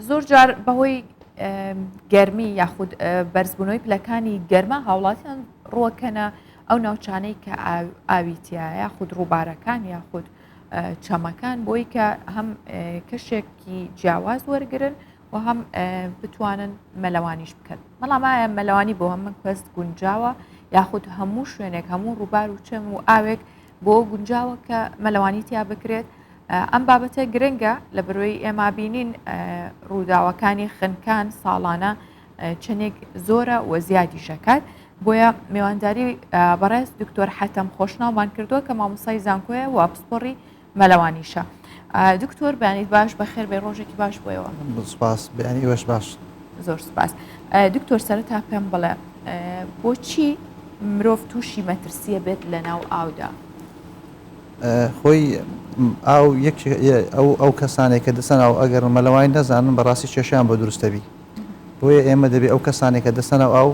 زۆر جار بەهۆی گەرمی یاخود بەرزبوونەوەی پلەکانی گەرما هاوڵاتیان ڕووەکەنە ئەو ناوچانەی کە ئاوی تایە یاخود ڕووبارەکان یاخود چەمەکان بۆی کە هەم کەشێکی جیاواز وەرگن و هەم بتوانن مەلەوانیش بکەن بەڵام ئایا مەلەوانی بۆ هەمە کەس گونجاوە یاخود هەموو شوێنێک هەموو ڕووبار و چەم و ئاوێک بۆ گونجاوە کە مەلەوانی تیا بکرێت ئەم بابەتە گرنگە لە بەرۆی ئێمە بینین ڕووداوەکانی خنکان ساڵانە چەندێک زۆرە و زیادی شەکات بۆیە میوانداری بەڕێز دکتۆر حەتەم خۆشناومان کردووە کە مامۆسای زانکۆیە و پسپۆڕی مەلەوانیشە. دکتۆر بەیانیت باش بەخێر بێ ڕۆژێکی باش بۆیەوە. سپاس بەیانی ئێوەش باش. زۆر سپاس. دکتۆر سەرەتا پێم بڵێ بۆچی مرۆڤ تووشی مەترسیە بێت لە ناو ئاودا؟ خۆی ئاو یەک ئەو ئەو کەسانێک کە دەسەن ئاو ئەگەر مەلەوانی نەزانن بەڕاستی کێشیان بۆ دروستەبی بۆیە ئێمە دەبێ ئەو کەسانێک کە دەسەنە ئاو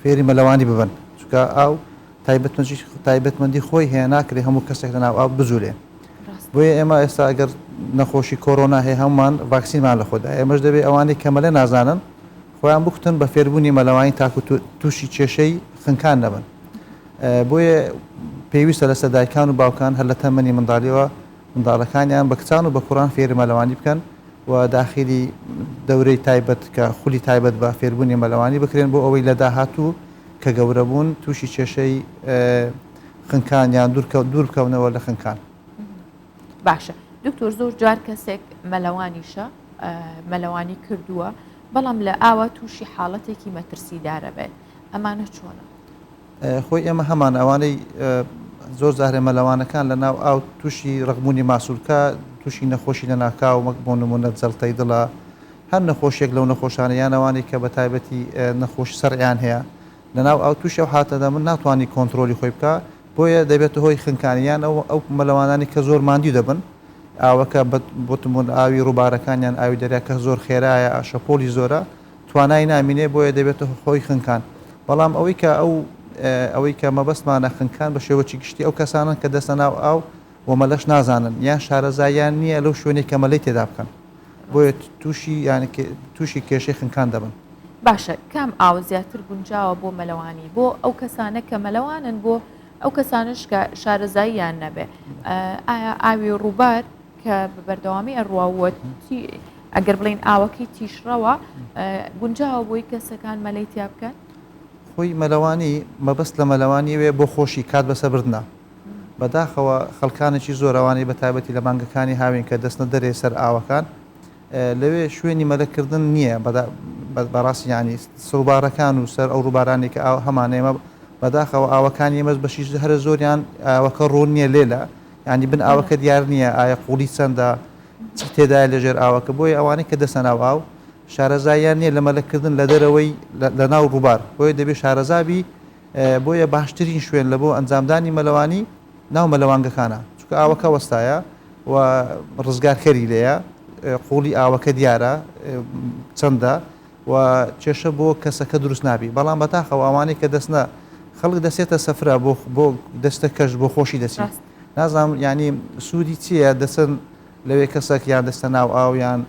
فێری مەلەوانی ببن چونکە ئاو تایبەتمەندی خۆی هەیە ناکرێ هەموو کەسێک لەناو ئاو بجولێ بۆیە ئێمە ئێستا ئەگەر نەخۆشی کۆرۆنا هەیە هەمومان ڤاکسینمان لە خۆدا ئێمەش دەبێ ئەوانەی کە مەلە نازانن خۆیان بکوتن بە فێربوونی مەلەوانی تاکو تووشی کێشەی خنکان نەبن بۆیە پێویستە لەسەر دایکان و باوکان هەر لە تەمەنی منداڵیەوە منداڵەکانیان بە کچان و بە کوڕان فێری مەلەوانی بکەن و داخیلی دەورەی تایبەت کە خولی تایبەت بە فێربوونی مەلەوانی بکرێن بۆ ئەوەی لە داهاتوو کە گەورە بوون تووشی کێشەی خنکان یان دوور بکەونەوە لە خنکان. باشە دکتۆر زۆر جار کەسێک مەلەوانیشە مەلەوانی کردووە بەڵام لە ئاوا تووشی حاڵەتێکی مەترسیدارە بێت ئەمانە چۆنە؟ خۆی ئێمە هەمان ئەوانەی زۆر جارێ مەلەوانەکان لە ناو ئاو تووشی ڕقبوونی ماسولکە تووشی نەخۆشی لە ناکاو مەک بۆ نمونە جەڵتەی دڵە هەر نەخۆشیەک لەو نەخۆشانە یان ئەوانەی کە بە تایبەتی نەخۆشی سەرعیان هەیە لەناو ئاو تووشی ئەو حالەتە دەبن ناتوانانی کۆنترۆلی خۆی بکا بۆیە دەبێتە هۆی خنکانی یان ئەو ئەو مەلەوانانی کە زۆر ماندوو دەبن ئاوەکە بۆ نموونە ئاوی ڕووبارەکان یان ئاوی دەریا کە زۆر خێرایە شەپۆلی زۆرە توانای نامینێ بۆیە دەبێتە هۆی خنکان بەڵام ئەوەی کە ئەو ئەوەی کە مەبەستمانە خنکان بە شێوەکی گشتی ئەو کەسانن کە دەستە ناو ئاو و مەلەش نازانن یان شارەزاییان نییە لەو شوێنەی کە مەلەی تێدا بکەن بۆیە تووشی یان تووشی کێشەی خنکان دەبن. باشە کام ئاو زیاتر گونجاوە بۆ مەلەوانی بۆ ئەو کەسانە کە مەلەوانن بۆ ئەو کەسانش کە شارەزاییان نەبێ ئایا ئاوی ڕووبار کە بە بەردەوامی ئەڕواوە ئەگەر بڵین ئاوەکەی تیشڕەوە گونجاوە بۆی کەسەکان مەلەی تیا بکەن؟ خۆی مەلەوانی مەبەست لە مەلەوانی وێ بۆ خۆشی کات بەسەبردنە بەداخەوە خەڵکانێکی زۆر ئەوانەی بەتایبەتی لە مانگەکانی هاوین کە دەچنە دەرێ سەر ئاوەکان لەوێ شوێنی مەلەکردن نییە بەڕاستی ینی سڕوبارەکان و سەر ئەو ڕووبارانی کە ئاو هەمان ئێمە بەداخەوە ئاوەکانی ئێمەش بەشی هەرە زۆریان ئاوەکە ڕوون نییە لێلە ینی بن ئاوەکە دیار نییە ئایا قوڵی چەندە چی تێدایە لەژێر ئاوەکە بۆیە ئەوانەی کە دەچنە ناو ئاو شارەزاییان نییە لە مەلەکردن لە دەرەوەی لە ناو ڕووبار بۆیە دەبێ شارەزابی بۆیە باشترین شوێن لە بۆ ئەنجامدانی مەلەوانی ناو مەلەوانگەکانە چونکە ئاوەکە وەستایە و ڕزگارکەری لێیە قوڵی ئاوەکە دیارە چەندە و کێشە بۆ کەسەکە دروست نابی بەڵام بەتاخەوە ئەوانەی کە دەستنە خەڵک دەسێتە سەفرە بۆ بۆ دەستە کەش بۆ خۆشی دەچی نازانم ینی سوودی چییە دەچن لەوێ کەسێک یان دەستە ناو ئاو یان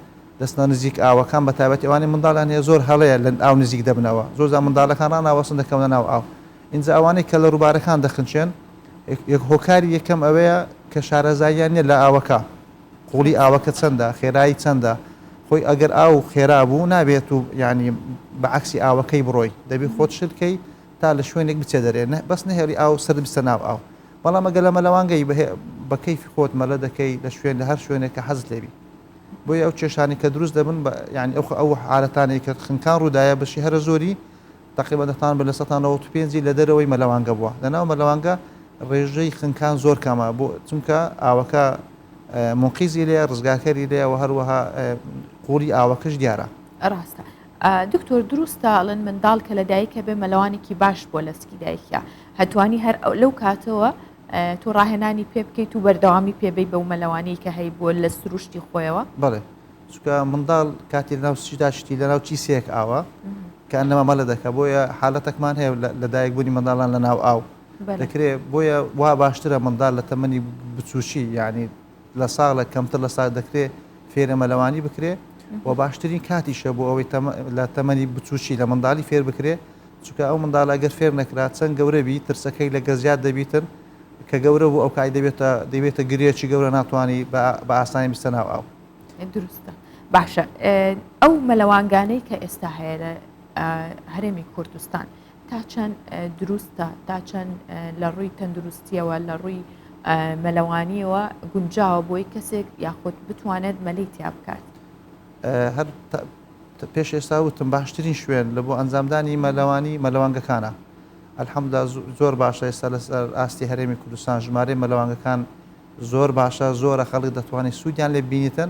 دەچنە نزیک ئاوەکان بە تایبەتی ئەوانەی منداڵیان هەیە زۆر هەڵەیە لە ئاو نزیک دەبنەوە زۆر جار منداڵەکان ڕاناوەستن دەکەونە ناو ئاو ئینجا ئەوانەی کە لە ڕووبارەکان دەخنچێن یەک هۆکاری یەکەم ئەوەیە کە شارەزاییان نییە لە ئاوەکە قوڵی ئاوەکە چەندە خێرایی چەندە خۆی ئەگەر ئاو خێرا بوو نابێت و یعنی بە عەکسی ئاوەکەی بڕۆی دەبی خۆت شل کەی تا لە شوێنێک بچێ دەرێ بەس نەهێڵی ئاو سەرت بچتە ناو ئاو بەڵام ئەگەر لە مەلەوانگەی بە کەیفی خۆت مەلە دەکەی لە شوێن لە هەر شوێنێک کە حەزت لێبی بۆیە ئەو کێشانەی کە دروست دەبن بە یانی ئەو ئەو حالەتانەی کە خنکان ڕوودایە بەشی هەرە زۆری تقریبا دەتوانم بە 95% ی لە دەرەوەی مەلەوانگە بووە لە ناو مەلەوانگە ڕێژەی خنکان زۆر کەمە بۆ چونکە ئاوەکە مونقیزی لێ ڕزگارکەری لێ و هەروەها قوڵی ئاوەکەش دیارە. ڕاستە دکتۆر دروستە ئەڵێن منداڵ کە لە دایکە بێ مەلەوانێکی باش بووە لە سکی دایکیا هەتوانی هەر لەو کاتەوە تۆ ڕاهێنانی پێ بکەیت و بەردەوامی پێ بەی بەو مەلەوانیەی کە هەیبووە لە سروشتی خۆیەوە؟ بەڵێ چونکە منداڵ کاتی لەناو سچیدا شتی لەناو کیسەیەک ئاوە کە ئەنەما مەلە دەکا بۆیە حالەتەکمان هەیە لە دایک بوونی منداڵان لە ناو ئاو دەکرێ بۆیە وا باشترە منداڵ لە تەمەنی بچووکی یعنی لە ساڵە کەمتر لە ساڵ دەکرێ فێرە مەلەوانی بکرێ. و باشترین کاتیشە بۆ ئەوەی لە تەمەنی بچووکی لە منداڵی فێر بکرێ چونکە ئەو منداڵە گەر فێر نەکرا چەند گەورە بی ترسەکەی لە گەزیاد دەبیتن کە گەورە بوو ئەو کای دەبێتە دەبێتە گرێکی گەورە ناتوانانی بە ئاسانی بستە ناو ئاو. دروستە باشە ئەو مەلەوانگانەی کە ئێستا هەیە لە هەرێمی کوردستان تا چەند دروستە تا چەند لە ڕووی تەندروستیەوە لە ڕووی مەلەوانیەوە گونجاوە بۆی کەسێک یاخود بتوانێت مەلەی تیا بکات؟ هەر پێش ئێستا وتم باشترین شوێن لە بۆ ئەنجامدانی مەلەوانی مەلەوانگەکانە الحمدلله زۆر باشە ئێستا لەسەر ئاستی هەرێمی کوردستان ژمارەی مەلەوانگەکان زۆر باشە زۆرە خەڵک دەتوانێت سوودیان لێ بینیتن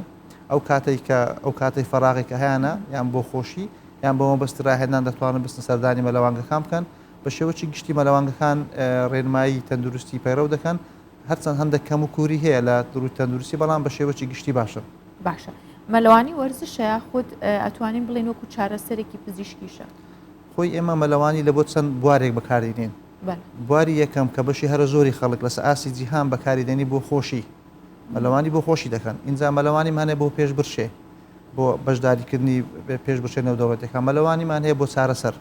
ئەو کاتێک کە ئەو کاتێک فەراغی کە هەیانە یان بۆ خۆشی یان بۆ مەبەستی ڕاهێنان دەتوانن بچنە سەردانی مەلەوانگەکان بکەن بە شێوەکی گشتی مەلەوانگەکان ڕێنمایی تەندروستی پەیڕەو دەکەن هەرچەند هەندێک کەم و کوری هەیە لە ڕووی تەندروستی بەڵام بە شێوەکی گشتی باشن. باشە مەلەوانی وەرزشە یاخود ئەتوانین بڵێین وەکو چارەسەرێکی پزیشکیشە؟ خۆی ئێمە مەلەوانی لە بۆ چەند بوارێک بەکاردێنین بواری یەکەم کە بەشی هەرە زۆری خەڵک لەسە ئاستی جیهان بەکاری دێنی بۆ خۆشی مەلەوانی بۆ خۆشی دەکەن ئینجا مەلەوانیمان هەیە بۆ پێشبرشێ بۆ بەشداریکردنی پێشبرشێ نێودەوڵەتیەکان مەلەوانیمان هەیە بۆ چارەسەر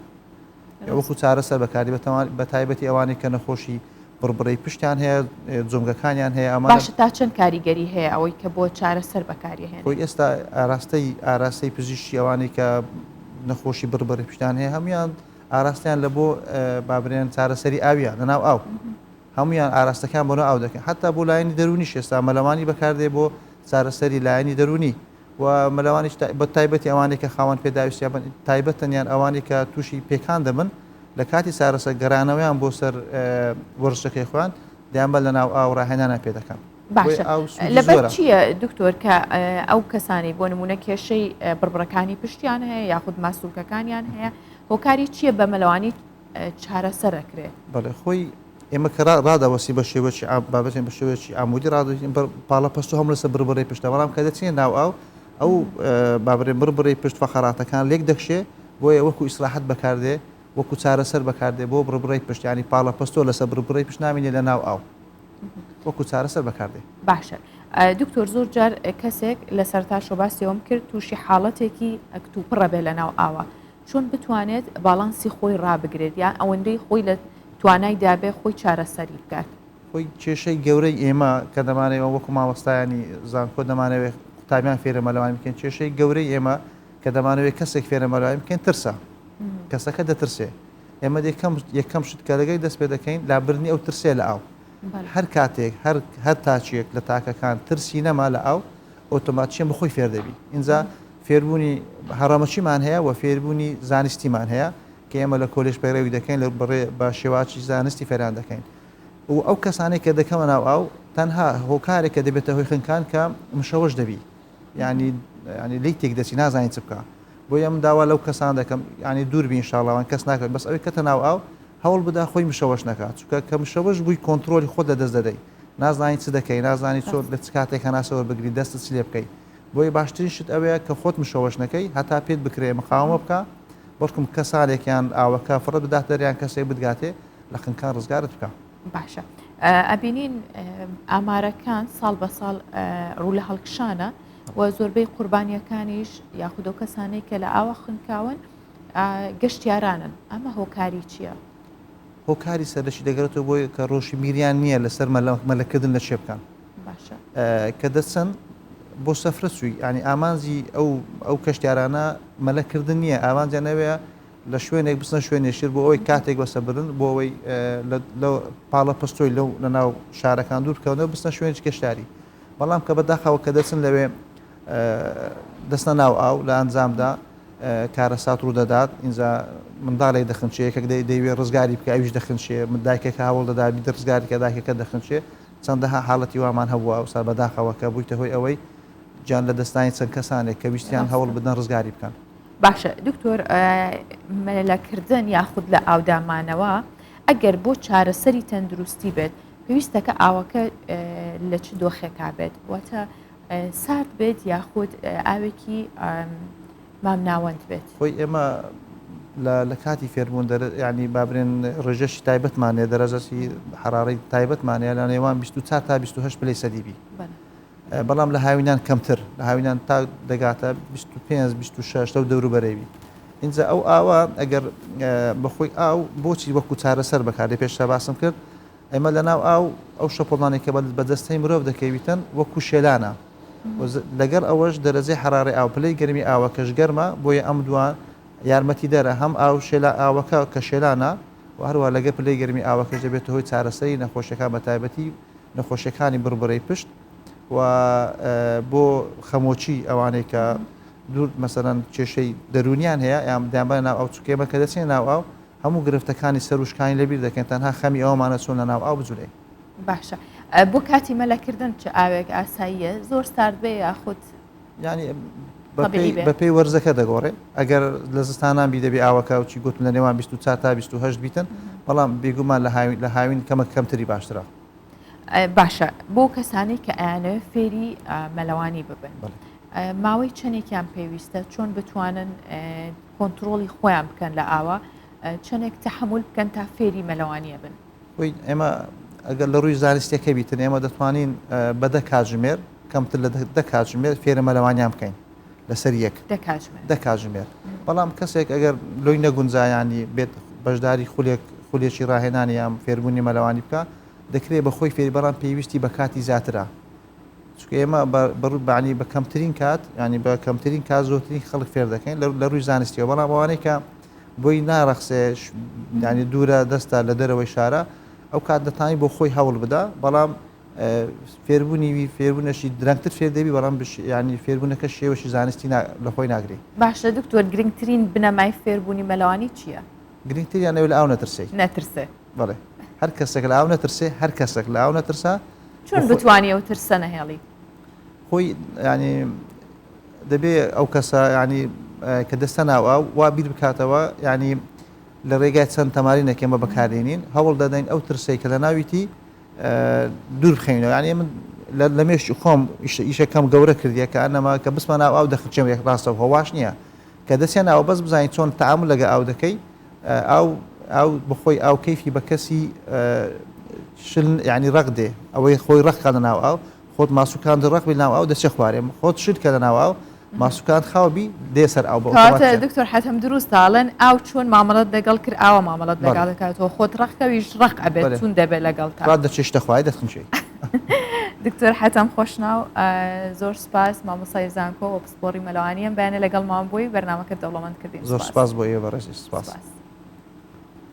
وەکو چارەسەر بەکاری بە تایبەتی ئەوانەی کە نەخۆشی بڕبڕەی پشتیان هەیە جومگەکانیان هەیە ئەمە باشە تا چەند کاریگەری هەیە ئەوەی کە بۆ چارەسەر بەکاری هێنێ؟ خۆی ئێستا ئاراستەی ئاراستەی پزیشکی ئەوانەی کە نەخۆشی بڕبڕەی پشتیان هەیە هەمویان ئاراستیان لە بۆ بابرێن چارەسەری ئاویان لەناو ئاو هەمویان ئاراستەکان بۆ ناو ئاو دەکەن حتا بۆ لایەنی دەرونیش ئێستا مەلەوانی بەکاردێ بۆ چارەسەری لایەنی دەرونی و مەلەوانیش بە تایبەتی ئەوانەی کە خاوەن پێداویستیان تایبەتن یان ئەوانەی کە تووشی پێکان دەبن لە کاتی چارەسەر گەرانەوەیان بۆ سەر وەرزشەکەی خۆیان دەیانبەن لە ناو ئاو ڕاهێنانیان پێ دەکەن. باشە لەبەر چییە دکتۆر کە ئەو کەسانی بۆ نمونە کێشەی بڕبڕەکانی پشتیان هەیە یاخود ماسولکەکانیان هەیە هۆکاری چییە بە مەلەوانی چارەسەر ئەکرێت؟ بەڵێ خۆی ئێمە کە ڕادەوەستی بە شێوەکی بابەتێن بە شێوەکی عمودی ڕادەوەستین پاڵە پەستۆ هەموو لەسەر بڕبڕەی پشتە بەڵام کە دەچینە ناو ئاو ئەو بابرێن بڕبڕەی پشت فەقەراتەکان لێک دەکشێ بۆیە وەکو ئیسراحەت بەکاردێ وەکو چارەسەر بەکاردێ بۆ بڕبڕەی پشت ینی پاڵە پەستۆ لەسەر بڕبڕەی پشت نامینێ لە ناو ئاو وەکو چارەسەر بەکاردێ. باشە دکتۆر زۆر جار کەسێک لە سەرتاشەوە باسی ئەوەم کرد تووشی حاڵەتێکی کتوپڕە بێ لە ناو ئاوە چۆن بتوانێت باڵانسی خۆی ڕابگرێت یان ئەوەندەی خۆی لە توانای دابێ خۆی چارەسەری بکات؟ خۆی کێشەی گەورەی ئێمە کە دەمانەوێت وەکو مامۆستایانی زانکۆ دەمانەوێت قوتابیان فێرە مەلەوانی بکەین کێشەی گەورەی ئێمە کە دەمانەوێت کەسێک فێرە مەلەوانی بکەین ترسە کەسەکە دەترسێ ئێمە یەکەم یەکەم شت کە لەگەی دەست پێ دەکەین لابردنی ئەو ترسێ لە ئاو هەر کاتێک هەر هەر تاچیەک لە تاکەکان ترسی نەما لە ئاو ئۆتۆماتیکیان بەخۆی فێر دەبی ئینجا فێربوونی هەڕەمەکیمان هەیە و فێربوونی زانستیمان هەیە کە ئێمە لە کۆلێژ پەیڕەوی دەکەین لە بڕێ بە شێواچی زانستی فێران دەکەین و ئەو کەسانەی کە دەکەمە ناو ئاو تەنها هۆکارێک کە دەبێتە هۆی خنکان کە مشەوەش دەبی ینی ینی لی تێک دەچی نازانین چ بکە بۆیە من داوا لەو کەسان دەکەم ینی دوور بین شاڵاوان کەس ناکەن بەس ئەوەی کەتە ناو ئاو هەوڵ بدا خۆی مشەوەش نەکات چونکە کە مشەوەش بووی کۆنترۆلی خۆت لە دەست دەدەی نازانی چ دەکەی نازانی چۆن لە چ کاتێک هەناسە وەربگری دەستت چ لێ بکەی بۆیە باشترین شت ئەوەیە کە خۆت مشەوەش نەکەی هەتا پێت بکرێ مقاومە بکە بەڵکم کەسانێک یان ئاوەکە فڕت بدات دەر یان کەسێک بتگاتێ لە خنکان ڕزگارت بکا. باشە ئەبینین ئامارەکان ساڵ بە ساڵ ڕوو لە هەڵکشانە و زۆربەی قوربانیەکانیش یاخود ئەو کەسانەی کە لە ئاوا خنکاون گەشتیارانن ئەمە هۆکاری چییە؟ هۆکاری سەرەکی دەگەڕێتەوە بۆی کە ڕۆشنبیریان نییە لەسەر مەلەکردن لە چێ بکەن باشە کە دەچن بۆ سەفرە چووی ینی ئامانجی ئەو ئەو کەشتیارانە مەلەکردن نییە ئامانجیان ئەوەیە لە شوێنێک بچنە شوێنێشتر بۆ ئەوەی کاتێک بەسە برن بۆ ئەوەی لە پاڵە پستۆی لەو لە ناو شارەکان دوور بکەونەوە بچنە شوێنێکی گەشتیاری بەڵام کە بەداخەوە کە دەچن لەوێ دەستە ناو ئاو لە ئەنجامدا کارەسات ڕوودەدات ئینجا منداڵێک دەخنچێ یەکێک دەیوێ ڕزگاری بکە ئەویش دەخنچێ من دایکەکە هەوڵ دەدا بیدە ڕزگاری کە دایکەکە دەخنچێ چەندەها حاڵەتی وامان هەبووە ئەوسا بەداخەوە کە بوویتە هۆی ئەوەی گیان لە دەستانی چەند کەسانێک کە ویستیان هەوڵ بدەن ڕزگاری بکەن. باشە دکتۆر مەلەکردن یاخود لە ئاودامانەوە ئەگەر بۆ چارەسەری تەندروستی بێت پێویستەکە ئاوەکە لە چ دۆخێکا بێت واتە سارد بێت یاخود ئاوێکی مامناوەند بێت؟ خۆی ئێمە لە کاتی فێربوون ینی بابرێن ڕێژەشی تایبەتمان هەیە دەرەجەسی حرارەی تایبەتمان هەیە لە نێوان 24 تا 28 پلەی سەدی بی. بەڵام لە هاوینان کەمتر، لە هاوینان تا دەگاتە 25 26 لەو دەوروبەرەوی. ئینجا ئەو ئاوە ئەگەر بەخۆی ئاو بۆچی وەکو چارەسەر بەکاردێ پێشتا باسم کرد ئێمە لە ناو ئاو ئەو شەپۆڵانەی کە بە جەستەی مرۆڤ دەکەویتن وەکو شێلانە لەگەڵ ئەوەش دەرەجەی حەرارەی ئاو پلەی گەرمی ئاوەکەش گەرمە بۆیە ئەم دووان یارمەتیدەرە هەم ئاو شێلا ئاوەکە کە شێلانە و هەروە لەگە پلەی گەرمی ئاوەکەش دەبێتە هۆی چارەسەری نەخۆشیەکان بە تایبەتی نەخۆشیەکانی بڕبڕەی پشت و بۆ خەمۆکی ئەوانەی کە دوور مەسەلەن کێشەی دەروونیان هەیە یان دەیانبەنە ناو ئاو چونکە ئێمە کە دەچینە ناو ئاو هەموو گرفتەکانی سەر وشکانی لەبیر دەکەین تەنها خەمی ئەوەمانە چۆن لە ناو ئاو بجولێین. باشە بۆ کاتی مەلەکردن چ ئاوێک ئاساییە زۆر سارد بێ یاخود یعنی بەپێی وەرزەکە دەگۆڕێ ئەگەر لە زستانان بی دەبی ئاوەکە و چی گوتم لە نێوان 24 تا 28 بیتن بەڵام بێگومان لە هاوین لە هاوین کەمە کەمتری باشترە. باشە بۆ کەسانی کە ئەیانەوێت فێری مەلەوانی ببن ماوەی چەندێکیان پێویستە چۆن بتوانن کۆنتترۆلی خۆیان بکەن لە ئاوە چەندێک تحمل بکەن تا فێری مەلەوانیە بن ئێمە ئەگەر لە ڕووی زانستیەکە بیتن ئێمە دەتوانین بە دە کاتژمێر کەمتر لە دە کاتژمێر فێرە مەلەوانیان بکەین لەسەر یەک دە کاتژمێر بەڵام کەسێک ئەگەر لۆی نەگونجایانی بێت بەشداری خولێک خولێکی ڕاهێنانی یان فێربوونی مەلەوانی بکە دەکرێت بە خۆی فێری بەڵام پێویستی بە کاتی زیاترە چونکە ئێمە بەڕوو بەعنی بە کەمترین کات ینی بە کەمترین کات زۆرترین خەڵک فێر دەکەین لە ڕووی زانستیەوە بەڵام ئەوانەی کە بۆی ناڕەخسێ ینی دوورە دەستە لە دەرەوەی شارە ئەو کات دەتانی بۆ خۆی هەوڵ بدا بەڵام فێربوونی وی فێربوونەشی درەنگتر فێر دەبی بەڵام ینی فێربوونەکە شێوەشی زانستی لە خۆی ناگری. باشە دکتۆر گرنگترین بنەمای فێربوونی مەلەوانی چییە؟ گرنگتریان ئەوەی لە ئاو نەترسێی. نەترسێ. بەڵێ هەر کەسێک لە ئاو نەترسێ هەر کەسێک لە ئاو نەترسا. چۆن بتوانی ئەو ترسە نەهێڵی؟ خۆی ینی دەبێ ئەو کەسە ینی کە دەستە ناو ئاو وا بیر بکاتەوە ینی لە ڕێگای چەند تەمارینێک ئێمە بەکاردێنین هەوڵ دەدەین ئەو ترسەی کە لە ناویتی دوور بخەینەوە یعنی من لە مێشکی خۆم ئیشەکەم گەورە کردیە کە ئەنەما کە بچمە ناو ئاو دەخرچێم یەک ڕاستەوخۆ واش نییە کە دەچیە ناوە بەس بزانین چۆن تەعامول لەگە ئاو دەکەی ئاو ئاو بەخۆی ئاو کەیفی بە کەسی شل یعنی ڕەق دێ ئەوەی خۆی ڕەق کە لە ناو ئاو خۆت ماسوکان ڕەق بی ناو ئاو دەچێ خوارێ خۆت شل کە لە ناو ئاو ماسوکان خاو بی دێ سەر ئاو بە کەواتە دکتۆر حەتەم دروستە ئەڵێن ئاو چۆن مامەڵەت لەگەڵ کرد ئاوا مامەڵەت لەگەڵ دەکاتەوە خۆت ڕەق کەویش ڕەق ئەبێت چون دەبێت لەگەڵتا ڕات دەچێشتە خوای دەخنچێی. دکتۆر حەتەم خۆشناو زۆر سپاس مامۆستای زانکۆ و پسپۆڕی مەلەوانی ئەم بەیانە لەگەڵمان بووی بەرنامەکەت دەوڵەمەند کردین زۆر سپاس بۆ ئێوە بەڕێزی سپاس.